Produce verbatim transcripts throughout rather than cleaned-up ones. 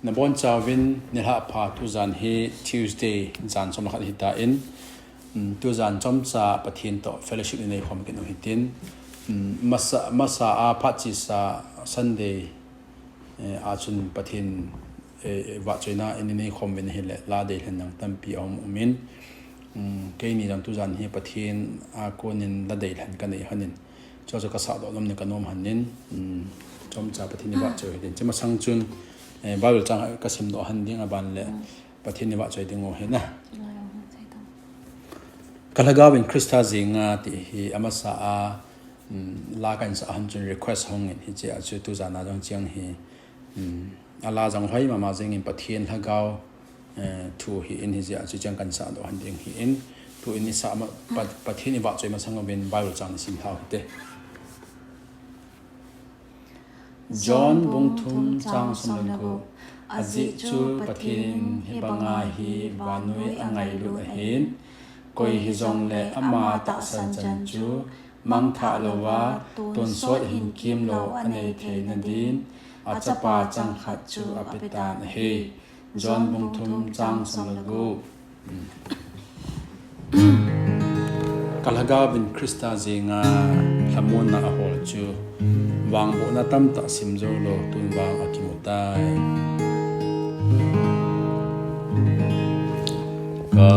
Nabonchauvin nilhah pha. Tujan hi Tuesday, jan som le khat ahitan, um, tujan chomcha Pathen toh fellowship inei khom kit u hitin, um, masa, masa a phat chesa Sunday, eh, a chun Pathen, eh, vahchoina inei khom uvin ahile, la deilhen jong tampi aum umin, um, keini jong tujan hi Pathen a konin la deilhen kanei hon in, Chuchu kasahdoh nom in kanom hon in, um, chomcha Pathen ivahchoi u hitin. Chumasang chun, eh, Bible chang kasimdoh hon ding aban le, Pathen ivahchoi ding u hina. Ka lhagao in Christa jenga ti hi amasa a, um, la kahin sah hon chun request hung in hiche a chu tujan a jong chang hi, um, ala jong hoi mama jeng in Pathen lhagao, eh, thu hi in hijeh a chu chang kahin sahdoh hon ding hi in, tu in isah ma, Pa-, Pathen ivahchoi masang uvin Bible chang isim lhau hite. John bung thum chang som le gup. Ajeh chu Pathen in hibanga hi vannoi angailut ahin, koi hijongle ama tahsan chan chu mangthah louva tonsot hin kimlou anei theina din, achapa changkhat chu apetan ahi. John bung thum chang som le gup. Ka lhagao in Christa jenga lhamonna ahol chu vangbohna tamtah sim joulou tun vang akimu tai. Ka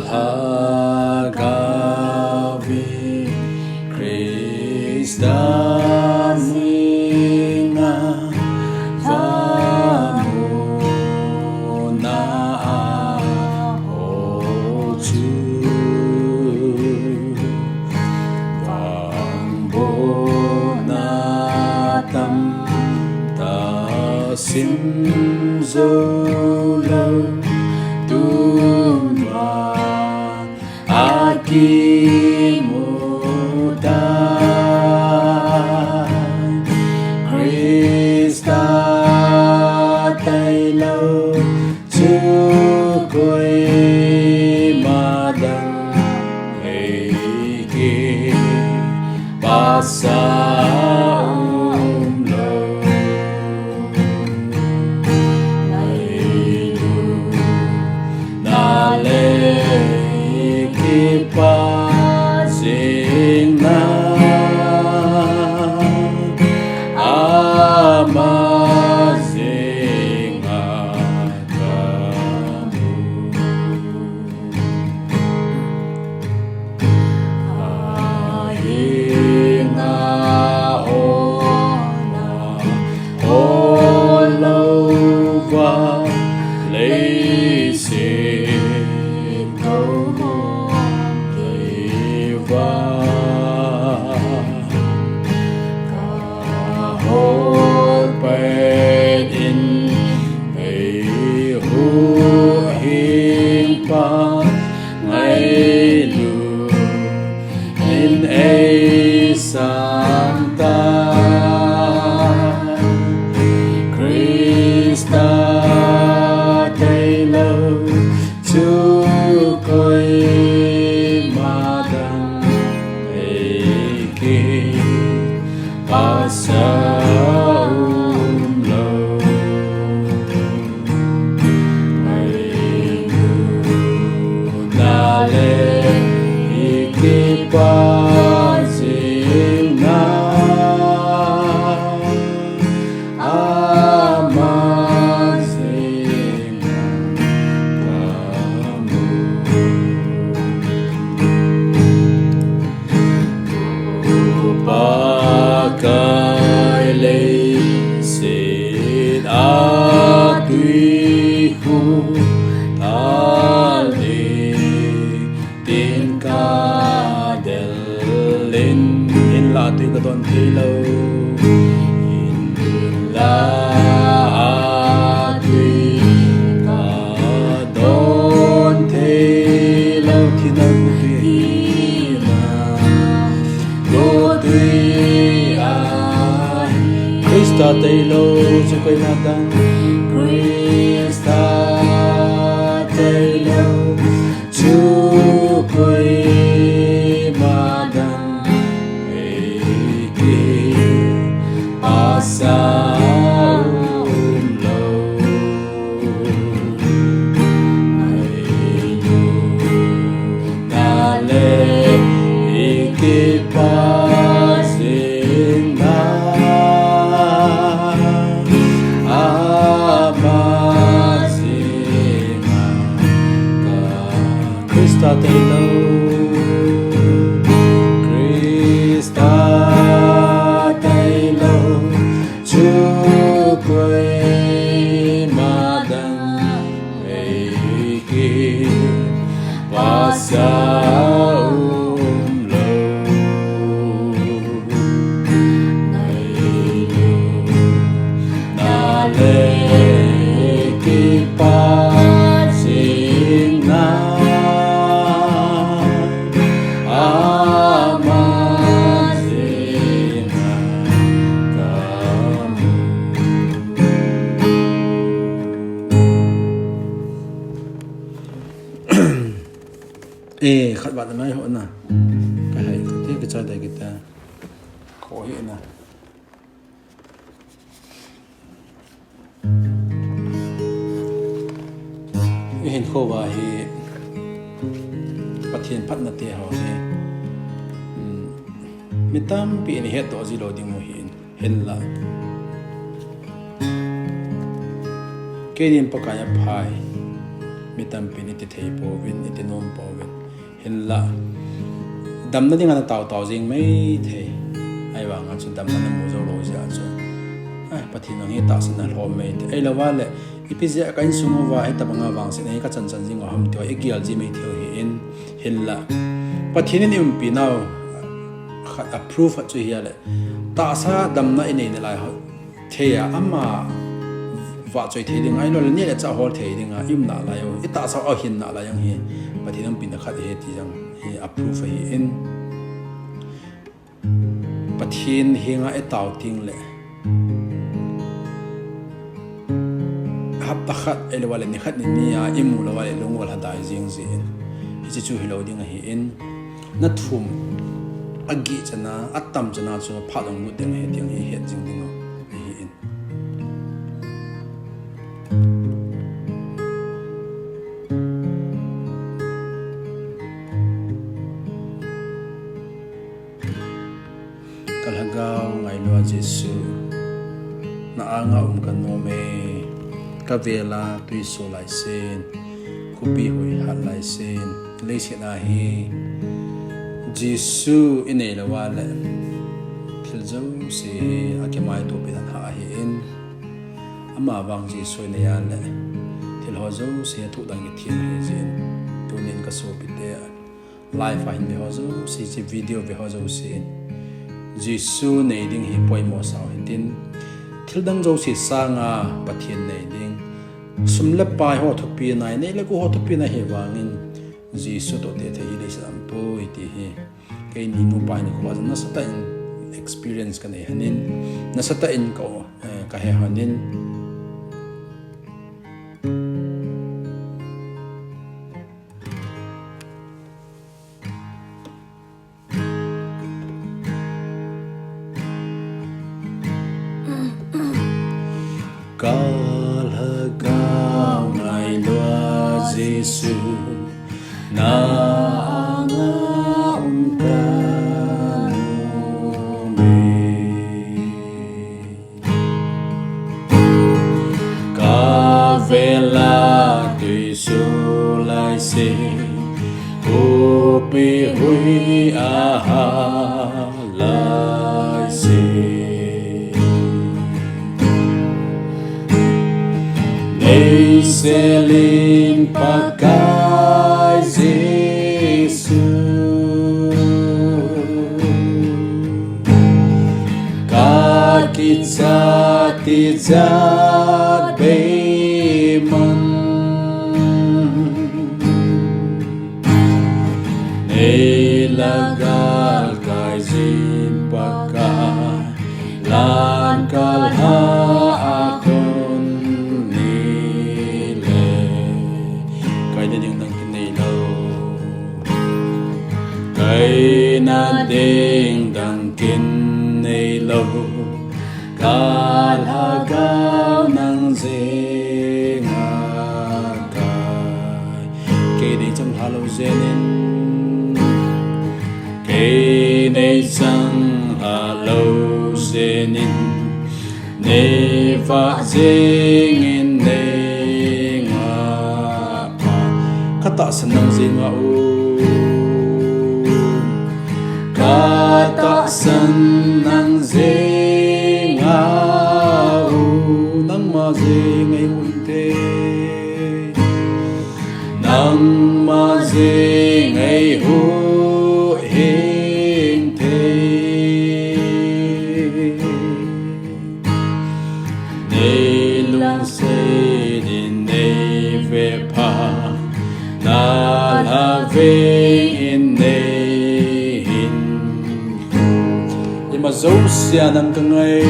lhagao in Christa jenga lhamonna ahol chu vangbohna tamtah sim joulou tun vang akimu tai. Christa tailou chu koima dang eiki pasa umlou. Ngailutna le kipa jingna ama jenga kamu. Ahinga ona holouva leiset kou hon keiva kahot pet in, eihuhhingpa ngailut in eisang tai. Christa tailou chu koima dang eiki pasa umlou. Ngailutna le kipa jingna ama jenga kamu. Pakai leiset a twikhun thal ding tin kadel in, hinlah twi kadon theilou, hinlah twi kadon theilou, thina gutwi, thina gutwi ahi. Christa tailou chu koima dang, Christa tailou chu koima dang eiki pasa umlou. Christa tailou chu koima dang vei kipah sa umlou. Nailou nale kipah jing nai. Ama jeng a kamu. Eh, khat vat nai ho na. Ka hai, ka te ka cha dai kita. Ko hi na. I hinkho uva hi Pathen phatna te ho hi, um, mi tampi in i hetdoh ji lou ding u ahin, hinlah keinin Pakai a pha hi mi tampi in i ti thei pouvin, i ti nom pouvin. Hinlah, damna dinga na tao tao jing mai thei. Ahivanga chu damna na mu jou lou jeh a chu, ai, Pathen nang hi tahsan na lhom mai thei. Ahilou va le, ipi jeh a ka insung uva hitabanga vangsetna hi ka chan chan jing u ham ti ho i gel ji mai thei u ahin. Hinlah, Pathen in i umpi nau khat a proof khat chu hi a le, tahsa damna i nei nalai ho thei a, ama vahchoi thei dinga, ahilou le neh le chah hol thei dinga i um nalai u, i tahsa u ahin nalai jong hi Pathen umpina khat ahi ti jong hi a proof ahin. Pathen henga i tao teng le hapta khat ahilou le ni khat ni ni a i mu lou le lung u alha dai jing jin, hiche chu hilou ding ahin. Na thum a gih chan a, a tam chan a chu phat dong lut ding ahi ti jong hi het jing ding u ahin. Ka lhagao ngailua Jesu, na anga um ka nom e. Ka vel a tui so lai sen, khopi hoi hat lai sen, leiset a hi Jesu i nei lou a le thil jouse hi a kimaitopi dan ha ahin. Ama vang Jesu i nei a le thil ho jouse hi a thoh dan kithem ahi jeh in, tunin ka sopite, live a hin ve ho jouse, hiche video ve ho jouse in Jesu nei ding hi poimo sao hitin, thil dang jouse sanga Pathen nei ding, sum le pai ho thupina, nei le gou ho thupina hi vangin Jesu toh te thei hi leiset a um poi ti hi keini nupa hinkho a jong nasatah in experience ka nei lhonin, nasatah in ka, eh, ka he lhonin. Ka lhagao ngailua Jesu, na anga um ka nom e. Ka vel a tui so lai sen, khopi hoi a hat lai sen. Nei sel in Pakai Jesu, ka kicha tijat bei man. Nei la galkai jin Pakai, lan ka lha a kon ni le. Kaina ding dang kin nei lou, kaina ding dang kin nei lou. Ka lhagao nang jeng a kai. Kei nei chang lha lou jeng in, kei nei chang lha lou jeng in, nei vah jeng in nei ngah a. Ka tahsan nang jeng a u. San nang jeng ahi, nangma jeng ahi inte. Nangma jeng ahi inte. Nei lungset in nei vepha, na lhaveng in nei hin. Ima jousea nang kangai,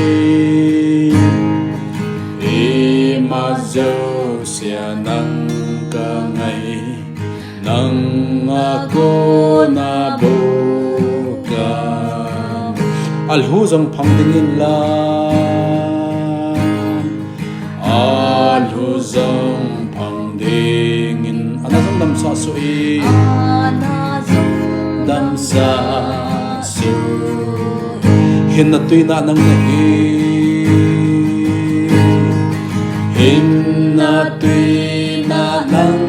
ima jousea nang kangai. Nang a kona bou ka. Alhu jong phang dingin la, alhu jong phang dingin, ana jong damsah soh e. Ana jong damsah soh. Hinna tuina nang nahi. Hinna tuina nang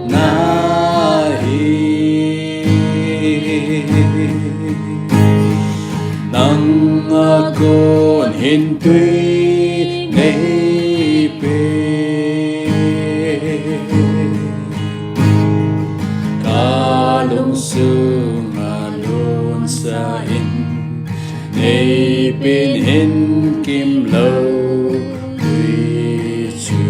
nahi. Nang a kon hin tui nei pe. Ka lungsung a lunsa in, nei pen hin kimlou tui chu.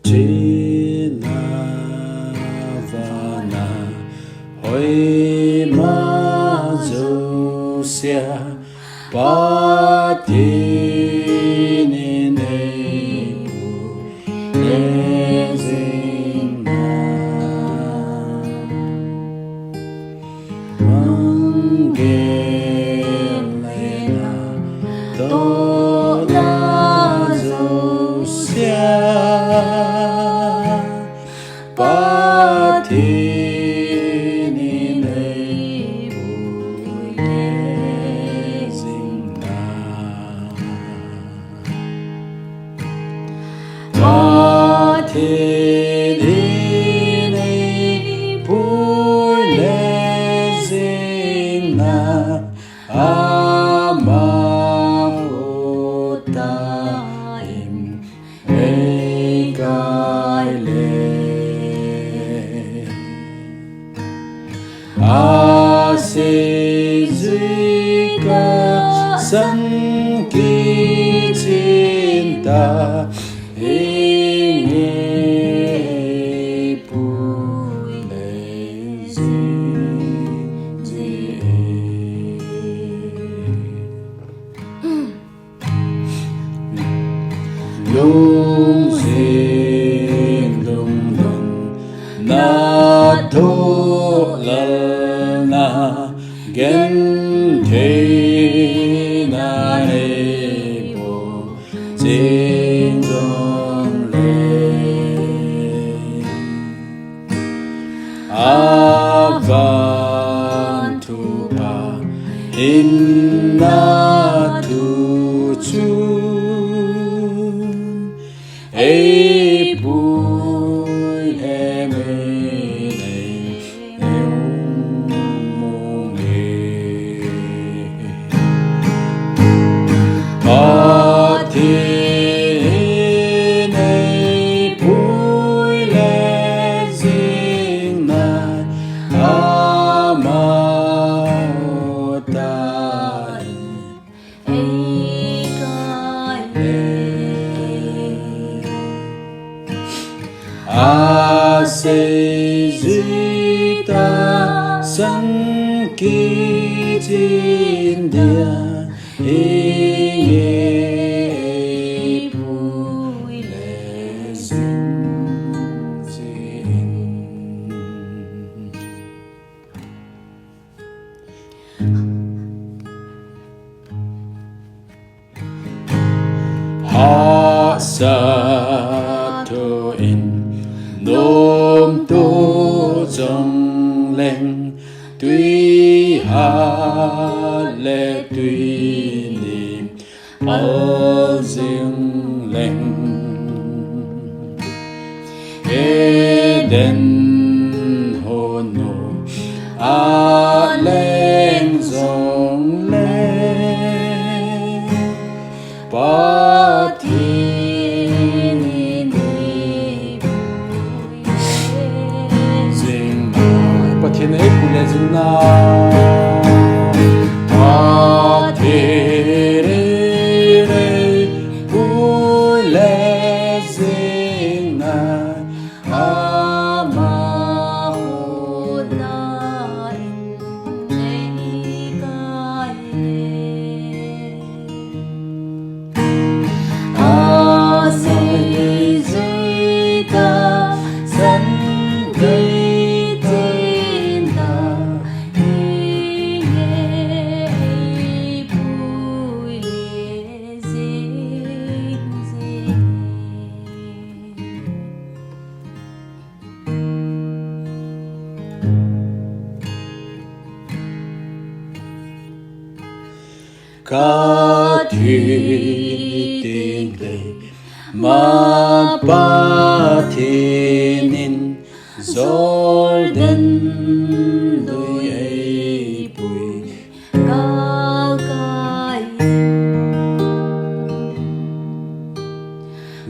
China vana hoima jousea, Pathen in eipu le jingna. Mangel le natohna jousea, Pathen in eipu le jingna. Pathen in eipu le jingna, ama hota in eikai le. Aseijui kasan kichin ta, hinge eipu le jing ji e. Lungset lungdon, natoh lalna, gentheina neiboh jing jongle, avan thupha hinna thu chun, eipui le mei nei neumong e. Pathen in eipui le jingna, ama hota in eikai le. Aseijui tasan kichin dia, hinge eipui le jing Sa thu in nom tu chong leng, tui ha le tui ni al zing leng. Eden hon nu a leng zong leng, Pathen in ei pui le zing na. Zing na. Pathen in ei pui le zing na. Pathen in ei pui le zing na. Ama hon na in ei kai le. Ka thi ding le ma Pathen in Jordan lui ei pui gal kai.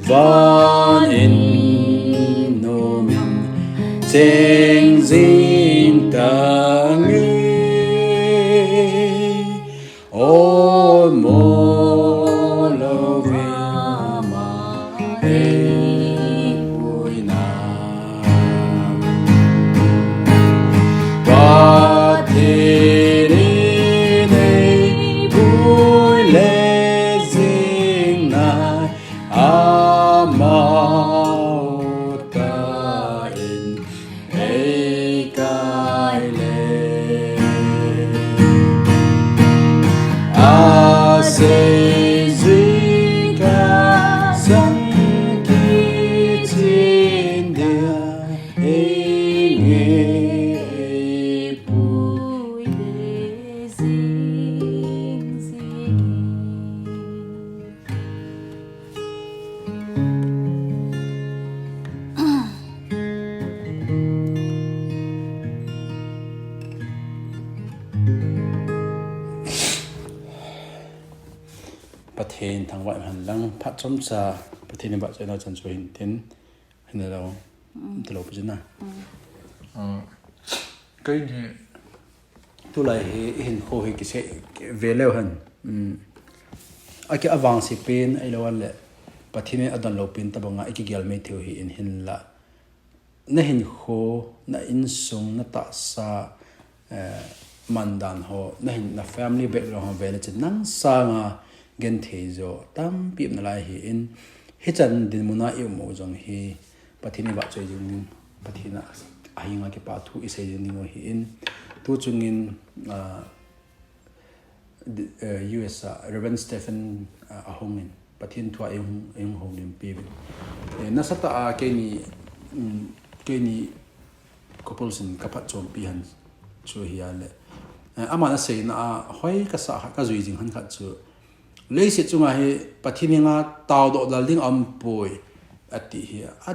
Van in nom in cheng zing ta nge. Ol mo lo ve ama ei pui na. Pathen in ei pui le zing na. Ama ut ka in ei kai le. A sei zui ka san ki chin dia ei nge ei pui le zing zing. Pathen thangvah in hen lang, phat chomcha Pathen in vahchoina chan chu hin tin, hin lo, mm, ti lo pi chu na. Mm. Ah, keini tulai hi, i hinkho hi kisei ve leu hen. Um, a ki avangse pen, ahilou le, Pathen in adon lou pen tabang a, i kigel mei thei u hi in hinla. Na hinkho, na insung, na tahsa, eh, mandan ho, na hin, na family background ho ve le chun nang sanga genthei jo tampi um nalai hi in, hichan dinmun a i um u jong hi, Pathen i vahchoi jing ding, Pathen a, a henga kipa thu i sei jing ding u hi in, tu chungin, ah, di-, eh, U S a Reverend Stephen, ah, ahung in, Pathen thu a i hung, i hung houlimpi uvin. Eh, nasatah a keini, um, keini couples in ka phatchompi han chu hi a le. Eh, ama na seina a hoi ka sa khat, ka jui jing han khat chu, leiset chunga hi Pathen henga taodoh dal ding a um poi, ati hi. A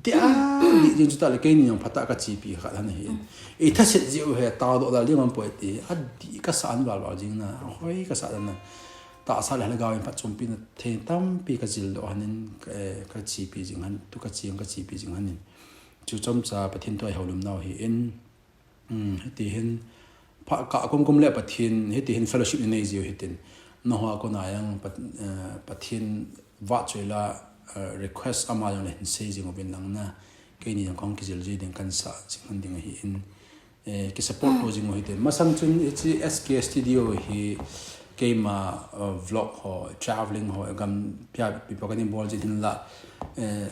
dia, di jing chu ta le keini jong phatah ka chepi khat han hi. I thaset jiu hi taodoh dal ding a um poi ti. A di ka sa an val val jing na. Hoi ka sa dan na. Tahsa le lhagao in phatchompi na thei tampi ka jildoh han in, eh, ka chepi jing han, tu ka chi, ka chepi jing han in. Chu chomcha Pathen thu a i houlim nau hi in, um, hiti hin, pha, ka kum kum le Pathen, hiti hin fellowship i nei jiu hitin. Nangho a kona jong Pat-, eh, Pathen vahchoi la, eh, request ama jong le hin sei jing uvin lang na. Keini jong kong kijil ji ding kan sa jing han ding ahi in. Eh, ki support to jing u hitin. Masang chun hiche S K Studio hi keima, eh, vlog ho, travelling ho, gam pia pipa kan i bol jin hin la. Eh,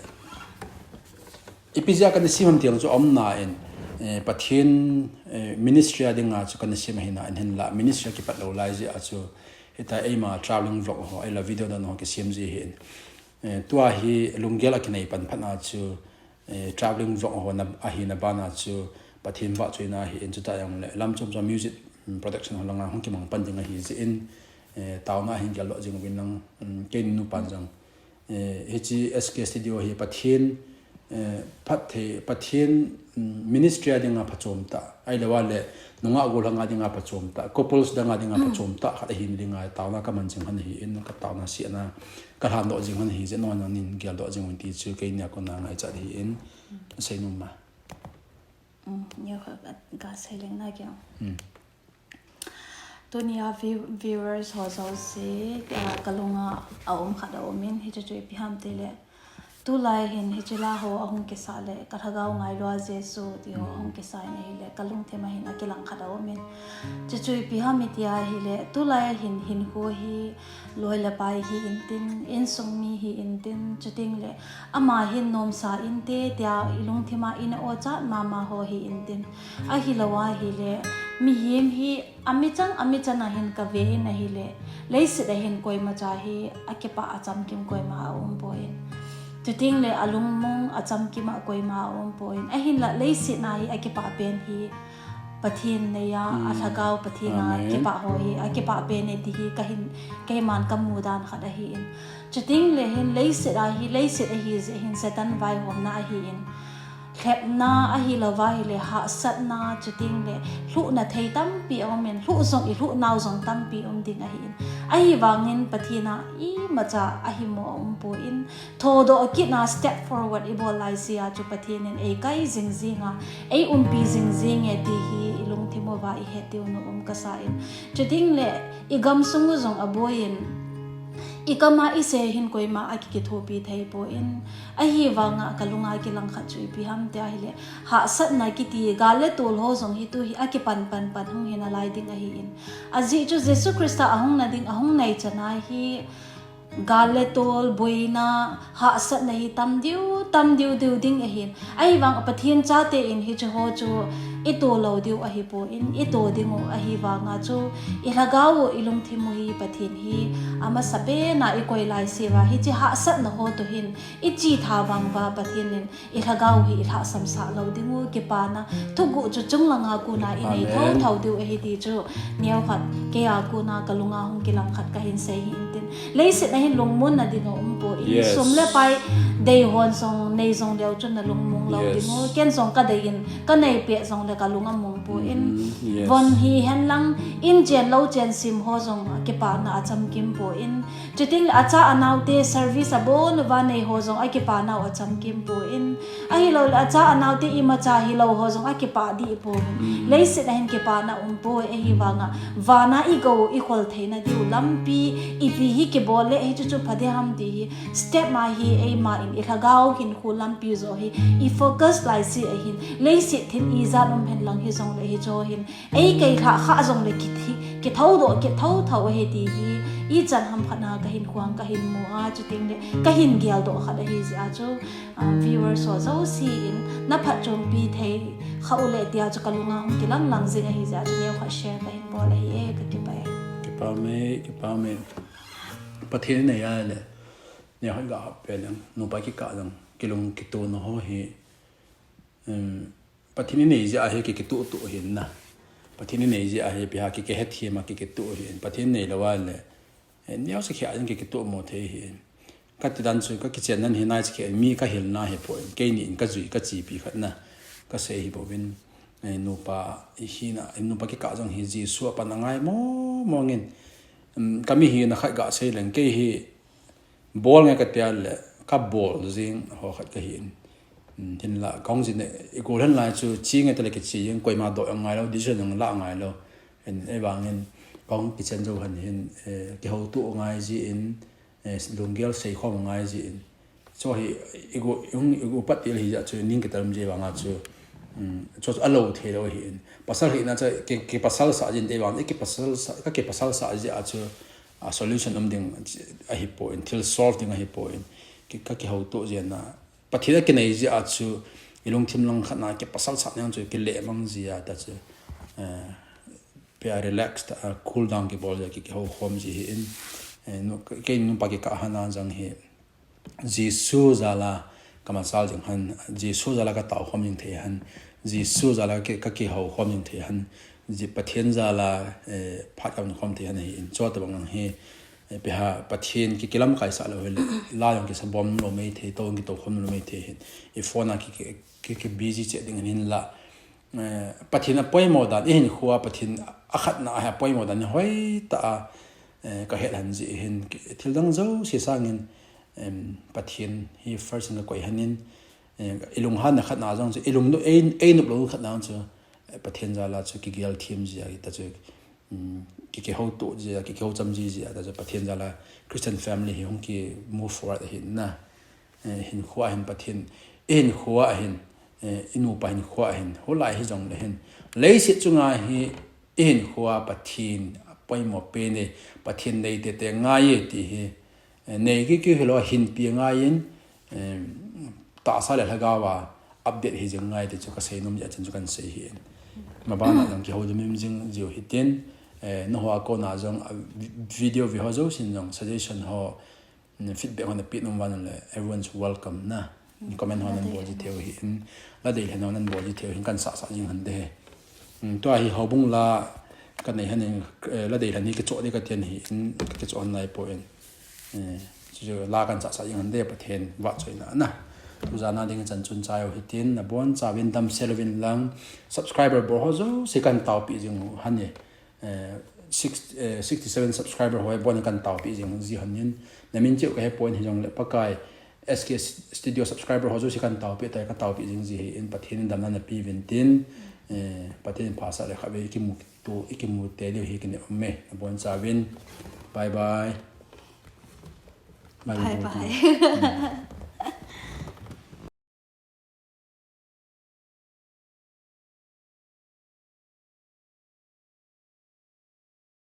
ipi jeh a kan i sem ham ti jong chu um na in, eh, Pathen, eh, ministry a dinga chu kan i sem ahi na in hin la, ministry a kipat lou lai jeh a chu, hita eima travelling vlog ho, ahilou le video dan ho kisem ji hi in. Eh, tua hi lunggel a kinei pan phat na chu, eh, travelling vlog ho na, ahi na bana chu Pathen vahchoina hi in chuta jong le lam chom chom music, mm, production ho langa hung kimang pan ding ahi jeh in, eh, taona hin geldoh jing uvin lang, mm, kei nupa jong, eh, hiche S K Studio hi Pathen, eh, phatthei, Pathen, mm, ministry a dinga phachom tah, ahilou le nungah gollhang a dinga phachom tah, couples dang a dinga phachom tah khat ahi na dinga taona kaman jing hon ahi in, ka taona sehna kalhandoh jing hon ahi jeh in, nangin geldoh jing un ti chu keini a kona ngaichat ahi in, seinom ma. Mm, neo kha ka, ka sei leng na keo. Hmm. Tunia view-, viewers ho jouse, ah, kalunga aum khat aum in, hichu chu ipi ham tile. Tulai hin hiche la ho ahung kisah le, ka lhagao ngailua Jesu ti ho ahung kisah in ahile, kalungthim a hin akilang khat aum in. Chuchu ipi ham iti ahile, tulai hin hinkho hi loi le pai hi intin, insung mi hi intin, chuting le, ama hin nomsa inte, tia ilungthim a ina o chat mama ho hi intin. Ahilou ahile, mihem hi, Amichan, amichan a hin ka ve in ahile, leiset a hin koima cha hi akipah achamkim koima aum poi. Chuting le alungmong achamkim a koima aum poi. Ahinla leiset a hi akipah pen hi Pathen nei a, alhagao Pathen a kipah ho hi akipah pen e ti hi ka hin, keiman ka mu dan khat ahi in. Chuting le hin leiset a hi, leiset ahi jeh hin Satan vaihomna ahi in. Lhepna ahilou va ahile hahsatna, chuting le lhuhna thei tampi aum in, lhuh jong, ilhuh nau jong tampi um ding ahi in. Ahivangin Pathen a imacha ahimo aum poi. Thodoh kit na step forward ibol laise a chu Pathen in eikai jing jing a, eiumpi jing jing e ti hi ilungthim uva ihet diu nom um kasa in. Chuting le igamsung u jong aboi in, ikam a ise hin koima akikithopi thei poi. Ahivanga kalunga kilang khat chu ipi ham tia ahile, hahsatna kiti gal le tol ho jong hi tu hi akipan pan pan hung hi nalai ding ahi in. Ajeh chu Jesu Christa ahung na ding, ahung nai chan a hi gal le tol, boina, hahsatna hi tam diu, tam diu diu ding ahi in. Ahivang Pathen chate in hiche ho chu ito lou diu ahi poi, ito ding u ahivanga chu ilhagao u, ilungthim u hi Pathen hi amasapen a ikoi laise uva hiche hahsatna ho toh hin ichi tha vang uva Pathen in ilhagao hi ilhahsam sah lou ding u, kipana thuguh chu chunglanga kona inei thou thou diu ahi ti chu neokhat kei a kona kalunga hung kilang khat kahin sei hi intin. Leiset a hin lungmonna ding aum poi. Sum le pai dei hon jong nei jong leu chun nalungmong lou ding u. Ken jong kadei in, kanei pet jong le kalung among poi. Von hihen lang, in chen lou chen sim ho jong kipana achamkim poi. Chuting le acha anaote service abon uva nei ho jong akipana u achamkim poi. Ahilou le acha anaote imacha hilou ho jong akipah dih poi. Leiset a hin kipana um poi, ahivanga vana igou ikhol theina diu lampi ipi hi kibol le hichu chu pha ding ham ti hi step ma hi eima in ilhagao hinkho lampi jo hi ifocus laise ahin, leiset thil ijat um hen lang hijongle hicho hin eikei lhah kha jongle kithi, kithoudoh, kithou thou ahi ti hi ichan ham khat na kahin khuang, kahin mu a, chuting le kahin geldoh khat ahi jeh a chu, ah, viewers ho jouse in naphatchompi thei kha u le tia chu kalunga hung kilang lang jing ahi jeh a chu neokhat share kahin bol ahi e, kakipah e. Kipah me, kipah me. Pathen inei a le neokhat ga pe leng, nupa kikah jong kilung kitona ho hi, um, Pathen inei jeh a hi kikituh tuh hin na. Pathen inei jeh a hi ipi ham kikihethem a kikituh hin. Pathen neilou a le, eh, neocha khel a jong kikituh mo thei hin. Kati dan chu kakichen nan hi naicha khel mi kahilna hi poi. Keini in kajui kachepi khat na kasei hi bouvin. Eh, nupa hina, nupa kikah jong hi Jesu apan angai mong mong in. Um, kami hina khat gasei leng kei hi bol nge katia le, kabol jing ho khat kahin. Um, hinla, kahung jin, igol hen lai chu, che nge tile kiche jing, koima doh angai lou, decision jong la angai lou. Hin, ahivangin, kahung kichen jou hen hin, eh, kihoutoh angai jin, eh, lunggel seikhom angai jin. Chu hi, igol, ihung, igol pat til hi jeh chu, ning kitel um jeh vanga chu, um, chu, chu alou thei lou hin. Pasal hina chu, ki, kipasal sah jin te vang, kipasal sah, kakipasal sah jeh a chu, a solution um ding ahi poi, thil solve ding ahi poi. Ki, kakihoutoh jeh na. Pathen a kinei jeh a chu, ilungthim lang khat na kipasal sah jeng chu, kile mang jeh a ta chu, eh, pia relax ta, ah, cool down kibol jeh a ki, kihoukhom ji hi in, eh, nu, kei nupa kikah hana jong hi, Jesu jal a ka machal jing hen, Jesu jal a ka tao khom jing thei hen, Jesu jal a ka, ka kihou khom jing thei hen, Je-, Pathen jal a, eh, phat ka mun khom thei hen ahi in. Chutobang lang hi, eh, ipi ham Pathen ki, kilamkai sah lou hile, la jong kisa bom lou mai thei, tou jong kitou khom lou mai thei hin. I phone a ki, ki, ki, ki busy cheh ding hin la. Eh, Pathen a poimo dan, i hinkhoa Pathen a khatna a hi a poimo dan hi hoitah a, eh, ka het hen jeh hin, ki, thil dang jouse sangin, em, Pathen hi first in ka koi hen in, eh, i lunghanna khatna jong chu, i lung, ei, ei nop lou khatna jong chu, eh, Pathen jal a chu kigel them jia, hita chu, um, ki, kihouto jia, ki, kihoucham ji jia, hita chu Pathen jal a Christian family hi hung ki move forward ahi na. Eh, hinkhoa hin Pathen, i hinkhoa hin, eh, i nupa hinkhoa hin, hoilai hijongle hin, leiset chunga hi i hinkhoa Pathen a poimo pen e, Pathen nei tete ngai e ti hi, eh, nei kiki hilou a hinpi ngai in, eh, tahsa le lhagao a update hi jing ngai ti chu ka seinom jeh a chun chu kan sei hi in. Maban a jong kihoulim jing jiu hitin, eh, nangho a kona jong, ah, vi-, video ve ho jousen jong suggestion ho, feedback ho napeh nom uva le, everyone's welcome na. Comment ho nan bol ji thei u hin, la deilhen ho nan bol ji thei u hin kan sahsah jing hen de. Hmm, tua hi houbung la ka nei hen in, eh, la deilhen hi kichoh ding ka ti ahin, kichoh hen lai poi. Eh, chu chu la kan sahsah jing hen de, Pathen vahchoina na. Tujan a ding chan chun chai u hitin, nabonchauvin damsel uvin lang, subscriber bol ho jouse kan taopi jing u hen e. Eh, six, eh, sixty-seven subscriber ho hi bon kan taopi jing ji hen in, namin cheh u ka hepoi hijongle Pakai S K Studio subscriber ho jouse kan taopi tai, ka taopi jing ji hi in, Pathen in damna napeh uvin tin, eh, Pathen in phasah le khatvei i kimu to, i kimu tei diu hi kine um e, nabonchauvin. Bye bye. Bye bye. Bye bye. Hmm.